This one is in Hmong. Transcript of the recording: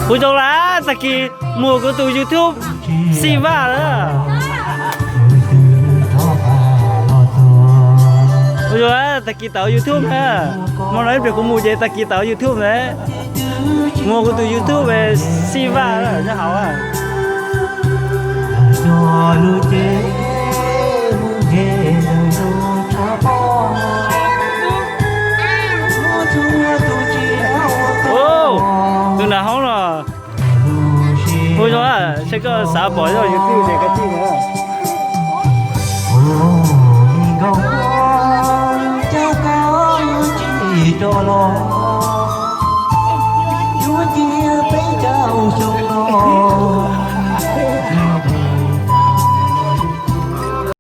Kuv zoo lawm, tag kis mus kuv tus YouTube Xij Vaj lawm. Kuv zoo, tag kis tau YouTube na. Hmo no ib pliag kuv mus ces tag kis tau YouTube na. Mus kuv tus YouTube Xij Vaj nyob hauv. Tus nram hoob no, kuv zoo, seb koj xav pom yog YouTube ces koj tij na.